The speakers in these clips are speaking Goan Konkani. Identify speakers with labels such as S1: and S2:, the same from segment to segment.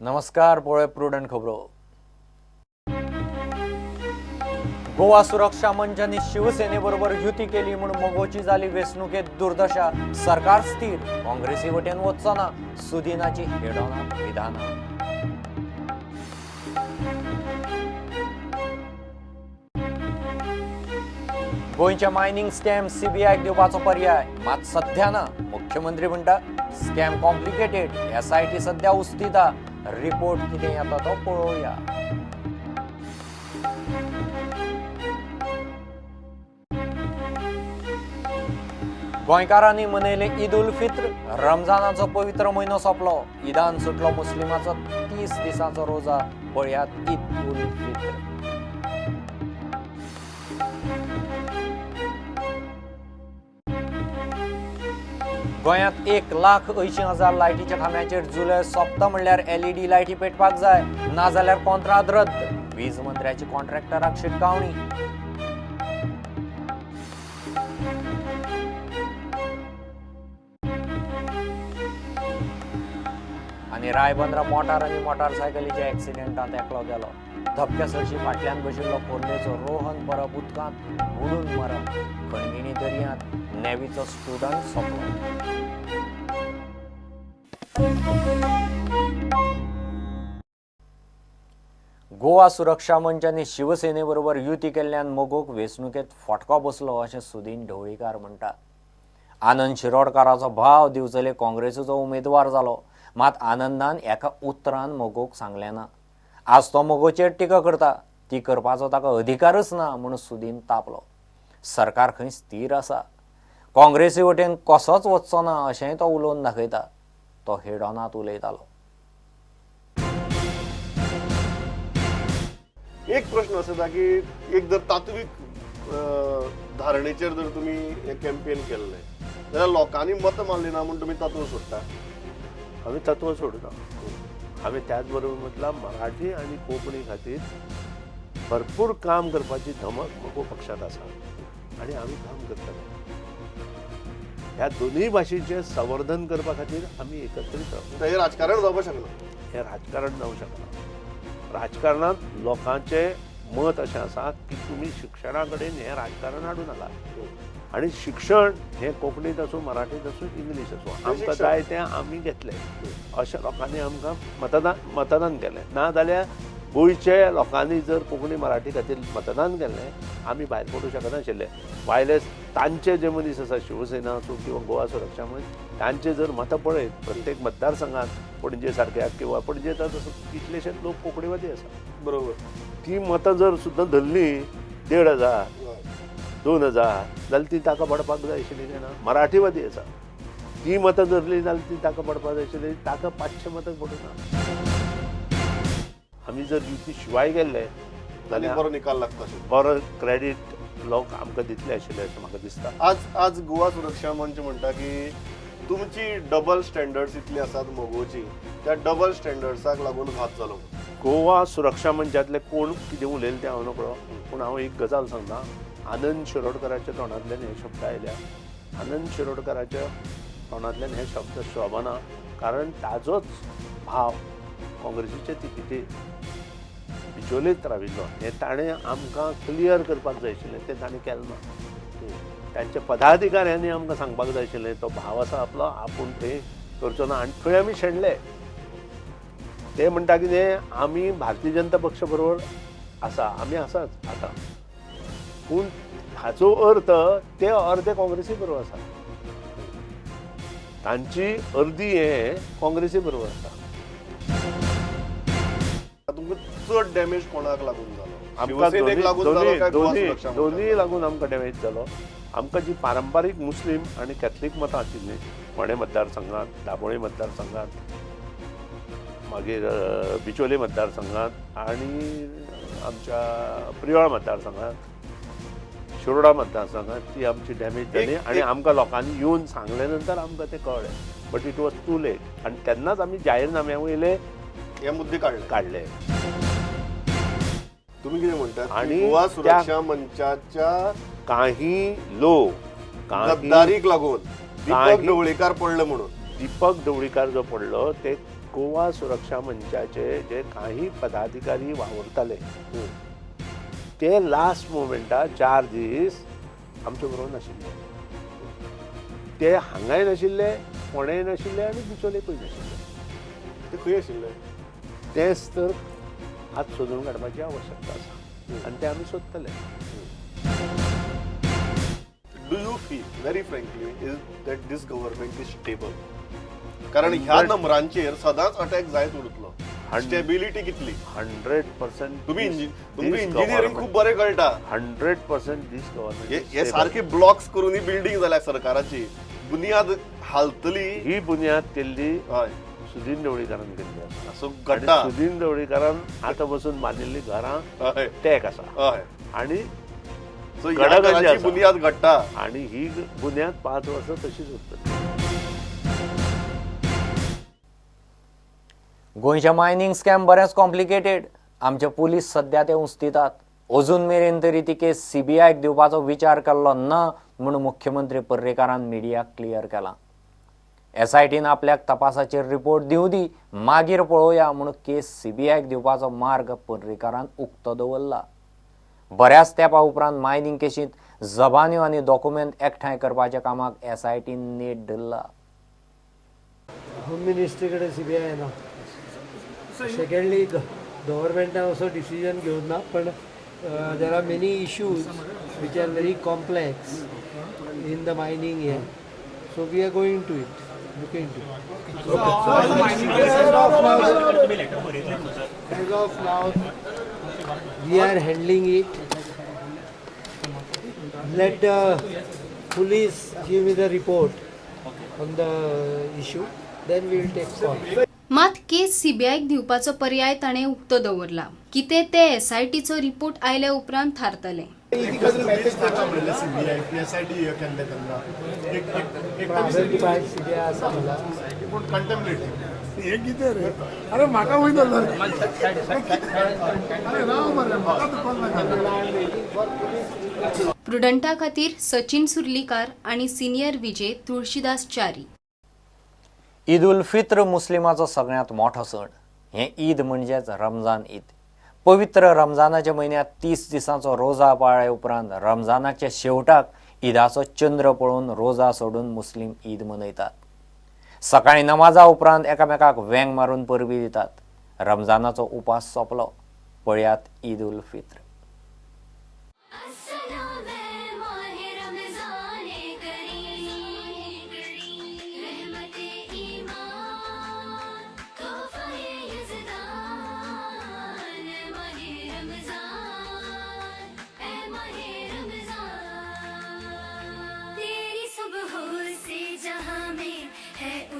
S1: नमस्कार, पळय प्रुडंट खबरो. गोवा सुरक्षा मंचांनी शिवसेने बरोबर युती केली म्हूण मगोची जाली वेंचणुकेत दुर्दशा. सरकार स्थिर, काँग्रेसी वटेन वचचो ना, सुदिनाची हेडोना विधानां. गोंयच्या मायनिंग स्कॅम सीबीआयक दिवपाचो पर्याय मात सध्या ना. मुख्यमंत्री म्हणटा स्कॅम कॉम्प्लिकेटेड, एसआयटी सध्या उस्तिता, रिपोर्ट कितें येता तो पळोवया. गोंयकारांनी मनयले ईद उल फित्र, रमजानाचो पवित्र म्हयनो सोंपलो. ईदान सुटलो मुस्लिमाचो 30 दिसांचो रोजा. पळयात ईद उल फित्र. गोंयांत 1,80,000 लायटीच्या खांब्याचेर जुलय सोंपता म्हणल्यार एलईडी लायटी पेटपाक जाय, नाजाल्यार कॉन्त्राद रद्द. वीज मंत्र्याची कॉन्ट्रॅक्टराक शिटकावणी. आनी रायबंद्रा मोटार आनी मोटारसायकलीच्या एक्सिडेंटांत एकलो गेलो. धपक्या सरशी फाटल्यान बशिल्लो खोर्लेचो रोहन परब उदकांत बुडून मरण. खणगिणी दर्यांत नेव्हीचो स्टुडंट सोंपलो. गोवा सुरक्षा मंच आनी शिवसेने बरोबर युती केल्ल्यान मगोक वेंचणुकेंत फटको बसलो अशें सुदीन ढवळीकार म्हणटा. आनंद शिरोडकाराचो भाव दिवचले काँग्रेसीचो उमेदवार जालो, मात आनंदान एका उतरान मगोक सांगलें ना. आज तो मगोचेर टिका करता, ती करपाचो ताका अधिकारच ना म्हूण सुदीन तापलो. सरकार खंय स्थिर आसा, काँग्रेसी वटेन कसोच वचचो ना अशेंय तो उलोवन दाखयता. तो हेडोनात उलयतालो.
S2: एक प्रश्न आसा की एक जर तात्वीक धारणेचेर जर तुमी हें कॅम्पेन केल्लें जाल्यार लोकांनी मतां मारली ना म्हूण तुमी तत्व सोडटा?
S3: आमी तत्व सोडना. आमी त्याच बरोबर म्हटलां मराठी आनी कोंकणी खातीर भरपूर काम करपाची धमक मगो पक्षांत आसा आनी आमी काम करतले. ह्या दोनूय भाशेचें संवर्धन करपा खातीर आमी एकत्रीत रावता.
S2: हें राजकारण जावपाक शकना.
S3: हें राजकारण जावंक शकना. राजकारणांत लोकांचें मत अशें आसा की तुमी शिक्षणा कडेन हें राजकारण हाडूं नाका आनी शिक्षण हें कोंकणींत आसूं, मराठींत आसूं, इंग्लीश आसूं, आमकां जाय तें आमी घेतलें अशें लोकांनी आमकां मतदान केलें. ना जाल्यार गोंयचे लोकांनी जर कोंकणी मराठी खातीर मतदान केल्लें आमी भायर पडूंक शकनाशिल्ले. भायले तांचे जे मनीस आसा, शिवसेना आसूं किंवा गोवा सुरक्षा मंच, तांचे जर मतां पळयत प्रत्येक मतदारसंघात पणजे सारक्या किंवा पणजे तसो कितलेशेच लोक कोंकणीवादी आसा,
S2: बरोबर,
S3: ती मतां जर सुद्दां धरलीं 1,500 2,000 जाल्यार ती ताका पडपाक जाय आशिल्ली काय ना? मराठीवादी आसा ती मतां धरली जाल्यार ती ताका पडपाक जाय आशिल्ली, ताका 500 मतां पडूं ना. आमी जर युती शिवाय गेल्ले जाल्यार
S2: बरो निकाल लागता,
S3: बरो क्रेडीट लोक आमकां दितले आशिल्ले अशें म्हाका दिसता.
S2: आज आज गोवा सुरक्षा मंच म्हणटा की तुमची डबल स्टँडर्ड्स इतली आसात मगोची, त्या डबल स्टँडर्ड्साक लागून घात जालो.
S3: गोवा सुरक्षा मंचांतले कोण कितें उलयले तें हांव नकळो, पूण हांव एक गजाल सांगता. आनंद शिरोडकराच्या तोंडांतल्यान हे शब्द आयल्या. आनंद शिरोडकराच्या तोंडांतल्यान हे शब्द शोभना, कारण ताजोच भाव काँग्रेसीचे तिकेटीर बिचोलेत राविल्लो हें ताणें आमकां क्लियर करपाक जाय आशिल्लें, तें ताणें केलें ना. तांच्या पदाधिकाऱ्यांनी आमकां सांगपाक जाय आशिल्लें तो भाव आसा आपलो, आपूण थंय करचो ना, आनी थंय आमी शेणले. ते म्हणटा कितें, आमी भारतीय जनता पक्ष बरोबर आसा, आमी आसाच आतां, पूण हाचो अर्थ ते अर्दे काँग्रेसी बरोबर आसा, तांची अर्दी हे काँग्रेसी बरोबर आसा.
S2: तुमकां चड डॅमेज कोणाक लागून जालो?
S3: आमकां दोनूय लागून आमकां डॅमेज जालो. आमकां जी पारंपारीक मुस्लीम आनी कॅथलीक मतां आशिल्लीं फोंडें मतदारसंघांत, दाबोळे मतदारसंघांत, मागीर बिचोले मतदारसंघांत आनी आमच्या प्रियोळ मतदारसंघांत, शिरोडा मतदारसंघांत, ती आमची डॅमेज जाली. आनी आमकां लोकांनी येवन सांगले नंतर आमकां तें कळ्ळें, but it was too late. आनी तेन्नाच आमी जाहीरनाम्या वयले
S2: हे मुद्दे काडले. तुम्ही कितें म्हणटात?
S3: आनी
S2: गोवा सुरक्षा मंचाच्या
S3: काही लोक
S2: गद्दारीक लागून दीपक ढवळीकार पडले म्हणून,
S3: दीपक ढवळीकार जो पडलो ते गोवा सुरक्षा मंचाचे जे काही पदाधिकारी वावुरताले ते लास्ट मोमेंटा 4 दीस आमचे बरोबर नाशिल्ले, ते हांगाय नाशिल्ले, फोंडेय नाशिल्ले आनी बिचोलेकूय नाशिल्ले.
S2: ते खंय आशिल्ले
S3: तेच तर आज सोदून काडपाची आवश्यकता आसा आनी ते आमी सोदतले.
S2: Do you feel very frankly is that this government is stable? कारण ह्या नंबरांचेर सदांच अटॅक जायत उरतलो. स्टेबिलिटी कितली?
S3: 100%.
S2: तुमी तुमकां इंजिनियरिंग खूब बरें कळटा.
S3: 100% दीस गव्हर्नमेंट
S2: हे सारखे ब्लॉक्स करून ही बिल्डींग जाल्या सरकाराची बुनियाद हालतली.
S3: ही बुनियाद केल्ली
S2: हय
S3: सुदीन ढवळीकारान केल्ली आसा.
S2: सो घडटा
S3: सुदीन ढवळीकारान आतां बसून बांदिल्ली घरां
S2: हय
S3: टॅक आसा
S2: हय
S3: आनी
S2: घराची बुनियाद घडटा
S3: आनी ही बुनियाद 5 वर्सां तशीच उरतली.
S1: गोंयच्या मायनिंग स्कॅम बरेंच कॉम्प्लिकेटेड. आमचे पुलीस सध्या ते उस्तितात. अजून मेरेन तरी ती केस सीबीआयक दिवपाचो विचार केल्लो ना म्हूण मुख्यमंत्री पर्रीकारान मिडियाक क्लियर केला. एसआयटीन आपल्याक तपासाचेर रिपोर्ट दिवं दी, मागीर पळोवया म्हूण केस सीबीआयक दिवपाचो मार्ग पर्रीकारान उक्तो दवरला. बऱ्याच तेंपा उपरांत मायनिंग केशींत जबान्यो आनी डॉक्युमेंट एकठांय करपाच्या कामाक एसआयटीन नेट धरला.
S4: होम मिनिस्ट्री कडेन सीबीआय ना. सेकंडली गव्हर्मेंटान असो डिसिजन घेवन ना, पण there are many issues which are very complex in the mining here, so we are going to it, looking to it. As of now we are handling it. Let the police give me the report on the issue, then we will take call.
S5: मात केस सीबीआयक दिवपाचो पर्याय ताणें उक्तो दवरला. कितें ते एसआयटीचो रिपोर्ट आयल्या उपरांत थारतलें. प्रुडंटा खातीर सचिन सुर्लीकार आनी सिनियर विजय तुळशीदास च्यारी.
S1: ईद उल फित्र मुस्लिमाचो सगळ्यांत मोठो सण. हें ईद म्हणजेच रमजान ईद. पवित्र रमजानाच्या म्हयन्यांत 30 दिसांचो रोजा पाळ्ळे उपरांत रमजानाच्या शेवटाक ईदाचो चंद्र पळोवन रोजा सोडून मुस्लीम ईद मनयतात. सकाळीं नमाजा उपरांत एकामेकाक वेंग मारून परबी दितात. रमजानाचो उपास सोंपलो. पळयात ईद उल फित्र.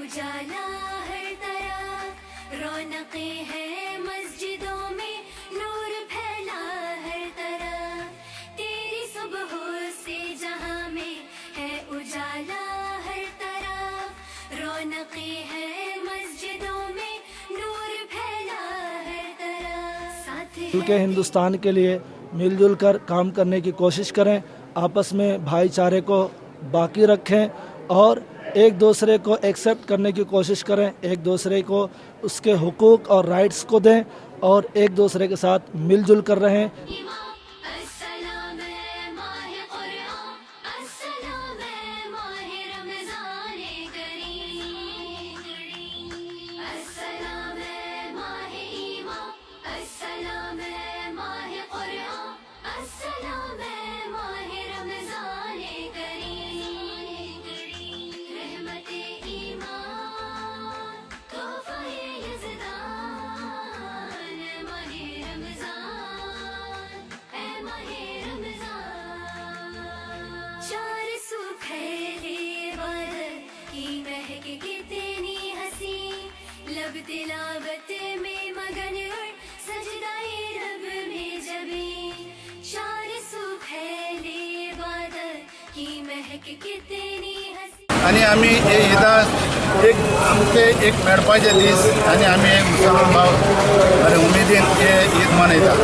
S6: उजाला हर तरफ, रौनकें हैं मस्जिदों में, नूर फैला हर तरफ। तेरी सुबह से जहां में है उजाला हर तरफ, रौनकें हैं मस्जिदों में, नूर फैला हर तरफ। साथ
S7: के हिंदुस्तान के लिए मिलजुल कर काम करने की कोशिश करें, आपस में भाईचारे को बाकी रखें और एक दूसरे को एक्सेप्ट करने की कोशिश करें, एक दूसरे को उसके हुकूक और राइट्स को दें और एक दूसरे के साथ मिलजुल कर रहें।
S6: तिलावत में मगन और सजदाए रब में जबी, चार सू फैले बादल की महक कितनी हसी।
S8: आनी आमी हे ईदा एक आमचे एक मेळपाचे दीस आनी आमी एक मुसलमान भाव आनी उमेदीन हे ईद मनयता.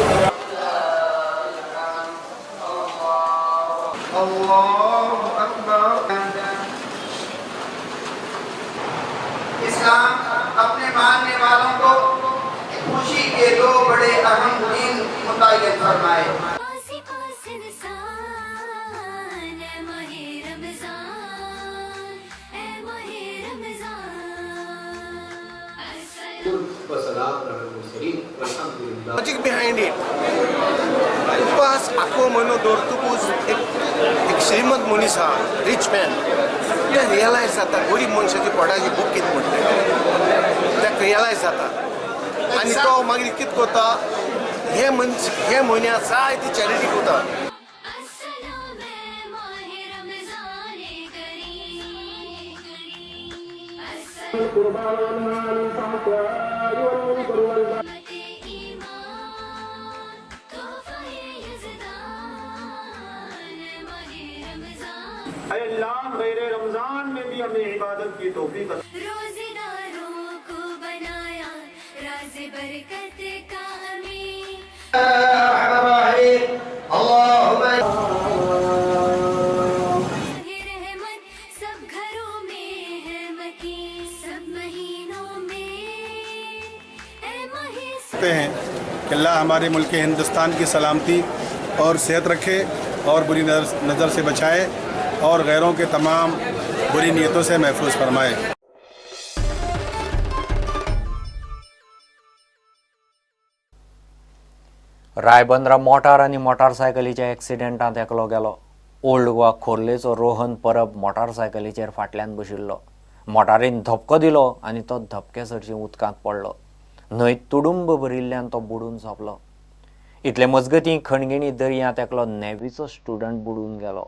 S9: इस्लाम अपने मानने वाले अहम दीन मुतअय्यन फरमाए।
S6: पास ही पास इंसान, ए माहे रमजान, ए माहे रमजान।
S10: लॉजिक बिहाइंड it, उपास आखो म्हयनो दवरतकूच एक एक श्रीमंत मनीस आहा, रिच मॅन, ते रियलायज जाता गरीब मनशाची पोटाची भूक कितें म्हणटा, ताका रियलायज जाता आनी तो मागीर कितें करता, हे मनश हे म्हयन्याक जाय ती चॅरिटी करता।
S6: अस्सलाम ए माहे रमजान करीम। अस्सलाम ईमान तोहफ़ा-ए यज़दान, ए माहे रमजान।
S11: अल्लाह, गैर रमजान में भी हमें इबादत की तौफीक अता
S6: रोजेदारों को बनाया राज बरकत का अमीर। माहे रहमत सब घरों में है मकीन, सब महीनों में ए माहे
S8: हैं कि अल्लाह हमारे मुल्क हिंदुस्तान की सलामती और सेहत रखे और बुरी नज़र से बचाए और गैरों के तमाम बुरी नीयतों से महफूज फरमाए।
S1: रायबंदरा मोटार आनी मोटारसायकलीच्या एक्सिडेंटांत एकलो गेलो। ओल्ड गोवा खोर्लेचो रोहन परब मोटारसायकलीचेर फाटल्यान बशिल्लो। मोटारीन धपको दिलो आनी तो धपके सरशी उदकांत पडलो। न्हंय तुडुंब भरिल्ल्यान तो बुडून सोंपलो। इतले मजगतीं खणगिणी दर्यांत एकलो नेव्हीचो स्टुडंट बुडून गेलो।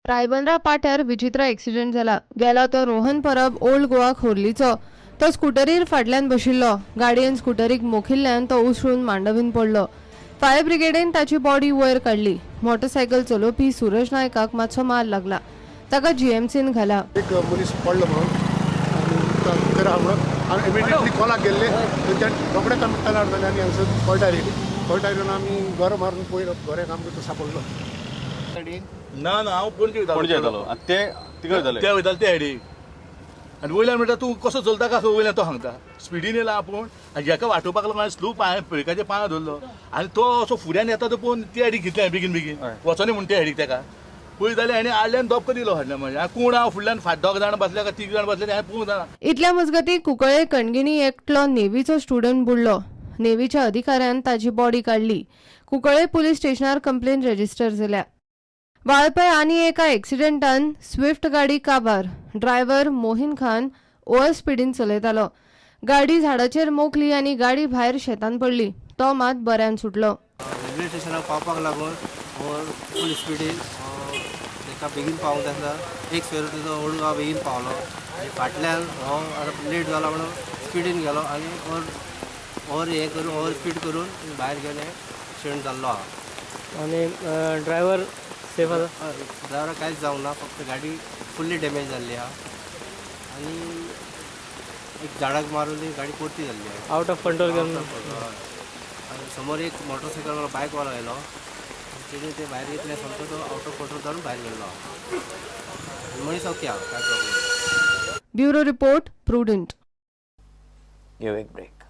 S12: रायबंदरा पाट्यार विचित्र एक्सिडेंट जाला। गेलो तो रोहन परब ओल्ड गोवा खोर्लीचो। तो स्कुटरीर फाटल्यान बशिल्लो। गाडयेन स्कुटरीक मोखिल्ल्यान तो उसळून मांडवीन पडलो। फायर ब्रिगेडीन ताची बॉडी वयर काडली। मोटरसायकल चलोवपी सूरज नायकाक मातसो मार लागला। ताका जीएमसीन घाला।
S8: एक मनीस पडलो म्हणून म्हणून आमी इमिडिएटली कॉलाक गेल्ले, थंयच्यान रोखडेच आमी तलार जाले आनी हांगसर कॉल्टार येयली। कॉल्टार येवन आमी गोरो मारून पयलो, गोऱ्याक आमकां तो सापडलो।
S13: ना ना, हांव पणजे वयतालो।
S14: पणजे वयतालो आनी ते तिकडे वयताले,
S13: ते वयताले ते हेडीक। आनी वयल्यान म्हणटा तूं कसो चलता कसो, वयल्यान तो सांगता स्पिडीन येयला आपूण आनी हेका वाटोवपाक लागून हांवें स्लूप हांवें ब्रेकाच्या पांयां धरलो आनी तो असो फुड्यान येता तो पळोवन ते हेडीक घेतलें बेगीन बेगीन वचोनी म्हूण ते हेडीक तेका पळय जाल्यार हाणें आडल्यान धपको दिलो फाटल्यान। म्हणजे कोण हांव फुडल्यान फाट दोग जाण बसले काय तीग जाण बसले हांवें पळोवंक जाणा।
S12: इतल्या मजगतीं कुंकळे कणगिणी एकलो नेव्हीचो स्टुडंट बुडलो। नेव्हीच्या अधिकाऱ्यान ताची बॉडी काडली। कुंकळे पुलीस स्टेशनार कंप्लेन रजिस्टर जाल्या। वाळपय आनी एका एक्सिडेंटान स्विफ्ट गाडी काबार। ड्रायव्हर मोहीन खान ओव्हर स्पिडीन चलयतालो। गाडी झाडाचेर मोखली आनी गाडी भायर शेतान पडली। तो मात बऱ्यान सुटलो।
S15: रेल्वे स्टेशनाक पावपाक लागून फूल स्पिडीन ताका बेगीन पावूंक जाय आसता। एक फेरो तेजो ओल्ड गोवा बेगीन पावलो आनी फाटल्यान हो आतां लेट जाला म्हणून स्पिडीन गेलो आनी ओवर हें करून ओवर स्पीड करून भायर गेले, एक्सिडेंट जाल्लो आहा।
S4: आनी ड्रायव्हर सेफ आसा?
S15: ड्रायव्हराक कांयच जावंक ना, फक्त गाडी फुल्ली डॅमेज जाल्ली आहा आनी एक झाडाक मारून ती गाडी परती जाल्ली आहा।
S4: आउट ऑफ कंट्रोल
S15: गेलो। आनी समोर एक मोटरसायकल बायकवालो आयलो, तेजे ते भायर घेतले सामको तो आउट ऑफ कंट्रोल जावन भायर गेल्लो आहा। मनीस ओके आहा, कांय प्रॉब्लेम।
S12: Bureau report, Prudent.
S1: घेवं एक ब्रेक।